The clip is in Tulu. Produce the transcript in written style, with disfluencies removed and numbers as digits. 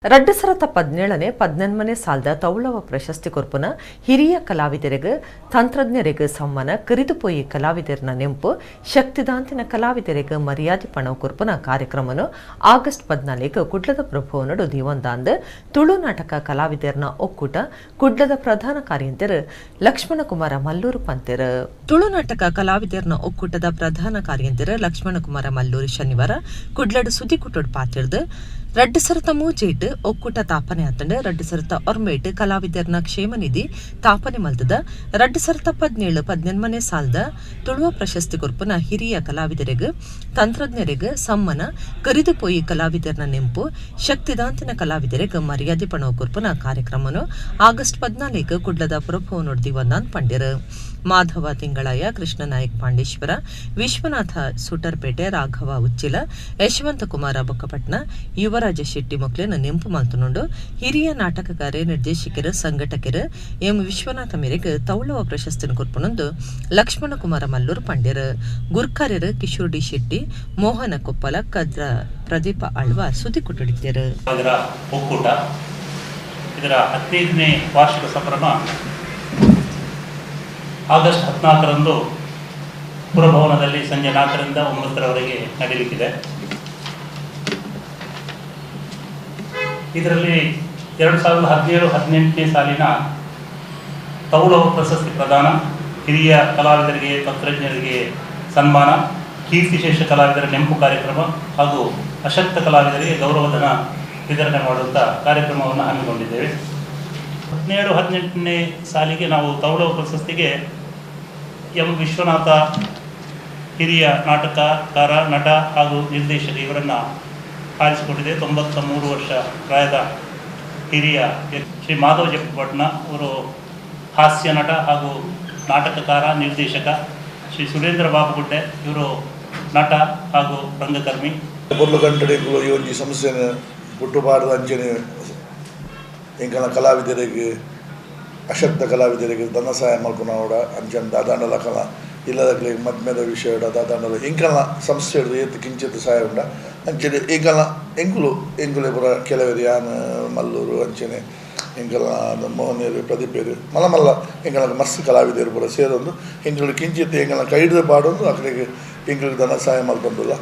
2017ನೇ 18ನೇ ಸಾಲದ ತೌಳವ ಪ್ರಶಸ್ತಿ ಕೊರ್ಪುನ ಹಿರಿಯ ಕಲಾವಿದರಿಗೆ ತಂತ್ರಜ್ಞರಿಗೆ ಸಮ್ಮಾನ ಕರಿದುಪೋಯಿ ಕಲಾವಿದರನ ನೆಂಪು ಶಕ್ತಿದಾಂತಿನ ಕಲಾವಿದರಿಗೆ ಮರ್ಯಾದೆ ಪಣವು ಕೊರ್ಪುನ ಕಾರ್ಯಕ್ರಮನು ಆಗಸ್ಟ್ 14 ಕುಡ್ಲದ ಪ್ರಭುವನಡು ದಿವಂದಾಂದ್ ತುಳು ನಾಟಕ ಕಲಾವಿದರನ ಒಕ್ಕೂಟ ಕುಡ್ಲದ ಪ್ರಧಾನ ಕಾರ್ಯಂತೆರು ಲಕ್ಷ್ಮಣಕುಮಾರ ಮಲ್ಲೂರು ಪಂತೆರು. ತುಳು ನಾಟಕ ಕಲಾವಿದರನ ಒಕ್ಕೂಟದ ಪ್ರಧಾನ ಕಾರ್ಯಂತೆರು ಲಕ್ಷ್ಮಣಕುಮಾರ ಮಲ್ಲೂರು ಶನಿವಾರ ಕುಡ್ಲಡು ಸುದ್ದಿಕುಟ್ಟೋಡು ಪಾತಿರ್ದು 2003 ಒಕ್ಕೂಟ ತಾಪನೆ ಆತಂಡು 2009 ಕಲಾವಿದರನ ಕ್ಷೇಮ ನಿಧಿ ತಾಪನೆ ಮಲ್ತದ 2017 18ನೇ ಸಾಲದ ತುಳುವ ಪ್ರಶಸ್ತಿ ಕೊರ್ಪುನ ಹಿರಿಯ ಕಲಾವಿದರಿಗೆ ತಂತ್ರಜ್ಞರಿಗೆ ಸಮ್ಮನ ಕರಿದುಪೋಯಿ ಕಲಾವಿದರನ ನೆಂಪು ಶಕ್ತಿದಾಂತಿನ ಕಲಾವಿದರಿಗೆ ಮರ್ಯಾದೆ ಪಣವು ಕೊರ್ಪುನ ಕಾರ್ಯಕ್ರಮನು ಆಗಸ್ಟ್ 14 ಕುಡ್ಲದ ಪುರಭವನೋಡ್ ದಿವಂದಾನ್ ಪಂಡಿರು. ಮಾಧವ ತಿಂಗಳಾಯ, ಕೃಷ್ಣನಾಯಕ್ ಪಾಂಡೇಶ್ವರ, ವಿಶ್ವನಾಥ ಸೂಟರ್ಪೇಟೆ, ರಾಘವ ಉಚ್ಚಿಲ, ಯಶವಂತ ಕುಮಾರ ಬೊಕ್ಕಪಟ್ನ, ಯುವರಾಜ ಶೆಟ್ಟಿ ಮೊಕ್ಲೆನ ನೆಂಪು ಮಲ್ತುನುಂಡು. ಹಿರಿಯ ನಾಟಕಗಾರೆ, ನಿರ್ದೇಶಕರು, ಸಂಘಟಕರು ಎಂ ವಿಶ್ವನಾಥ ಮೇರೆಗೆ ತೌಳವ ಪ್ರಶಸ್ತಿನ ಕೊರ್ಪುನೊಂದು ಲಕ್ಷ್ಮಣಕುಮಾರ ಮಲ್ಲೂರು ಪಂಡ್ಯರು. ಗುರ್ಕಾರ್ಯರು ಕಿಶೋರ್ ಡಿ ಶೆಟ್ಟಿ, ಮೋಹನ ಕೊಪ್ಪಲ, ಕದ್ರ ಪ್ರದೀಪ ಆಳ್ವ ಸುದ್ದಿ ಕೊಟ್ಟಿದ್ದರು. ಒಕ್ಕೂಟ ಇದರ 15ನೇ ವಾರ್ಷಿಕ ಸಂಭ್ರಮ ಆಗಸ್ಟ್ 14ರಂದು ಪುರಭವನದಲ್ಲಿ ಸಂಜೆ 4 ರಿಂದ 9ರವರೆಗೆ ನಡೆಯಲಿಕ್ಕಿದೆ. ಇದರಲ್ಲಿ 2017-18ನೇ ಸಾಲಿನ ತೌಳವ ಪ್ರಶಸ್ತಿ ಪ್ರದಾನ, ಹಿರಿಯ ಕಲಾವಿದರಿಗೆ ತಂತ್ರಜ್ಞರಿಗೆ ಸನ್ಮಾನ, ಕೀರ್ತಿಶೇಷ ಕಲಾವಿದರ ನೆಂಪು ಕಾರ್ಯಕ್ರಮ ಹಾಗೂ ಅಶಕ್ತ ಕಲಾವಿದರಿಗೆ ಗೌರವಧನ ವಿತರಣೆ ಮಾಡುವಂಥ ಕಾರ್ಯಕ್ರಮವನ್ನು ಹಮ್ಮಿಕೊಂಡಿದ್ದೇವೆ. 17-18ನೇ ಸಾಲಿಗೆ ನಾವು ತೌಳವ ಪ್ರಶಸ್ತಿಗೆ ಎಂ ವಿಶ್ವನಾಥ ಹಿರಿಯ ನಾಟಕಕಾರ, ನಟ ಹಾಗೂ ನಿರ್ದೇಶಕ ಇವರನ್ನು ಆರಿಸಿಕೊಂಡಿದೆ. 93 ವರ್ಷ ಪ್ರಾಯದ ಹಿರಿಯ ಶ್ರೀ ಮಾಧವ ಜಪ್ಪಪಟ್ನ ಅವರು ಹಾಸ್ಯ ನಟ ಹಾಗೂ ನಾಟಕಕಾರ, ನಿರ್ದೇಶಕ. ಶ್ರೀ ಸುರೇಂದ್ರ ಬಾಬುಗುಡ್ಡೆ ಇವರು ನಟ ಹಾಗೂ ರಂಗಕರ್ಮಿ. ಈ ಒಂದು ಸಂಸ್ಥೆಯನ್ನು ಹುಟ್ಟುಬಾರದ ಅಂಚನೆ ಎಂಕಲ್ನ ಕಲಾವಿದರಿಗೆ, ಅಶಕ್ತ ಕಲಾವಿದರಿಗೆ ಧನ ಸಹಾಯ ಮಲ್ಪುನವಡ ಅಂಚನೆ ದಾದಾಂಡಲ ಕಲಾ ಇಲ್ಲದಕ್ಲೆ ಮದ್ಮೆದ ವಿಷಯ ದಾದಾಂಡಲ ಎಂಕಲ್ನ ಸಂಸ್ಥೆ ಹಿಡಿದು ಏತ್ ಕಿಂಚಿತ್ ಸಹಾಯ ಉಂಡ ಅಂಚನೆ ಎಂಕಲ್ನ ಎಂಕುಲು ಎಂಕುಲೆ ಪೂರ ಕೆಲವರು ಯಾನ್ ಮಲ್ಲೂರು ಅಂಚನೆ ಎಂಕಲ್ನ ಮೋಹನೇರು ಪ್ರದೀಪೇರು ಮಲ್ಲ ಮಲ್ಲ ಎಂಕಲ್ನ ಮಸ್ತ್ ಕಲಾವಿದರು ಪೂರ ಸೇರೊಂದು ಎಂಕುಲು ಕಿಂಚಿತ್ ಎಂಕಲ್ನ ಕೈ ಹಿಡಿದು ಪಾಡೊಂದು ಅಕ್ಲೆಗ್ ಎಂಕುಲು ಧನ ಸಹಾಯ ಮಲ್ತೊಂದುಲ್ಲ.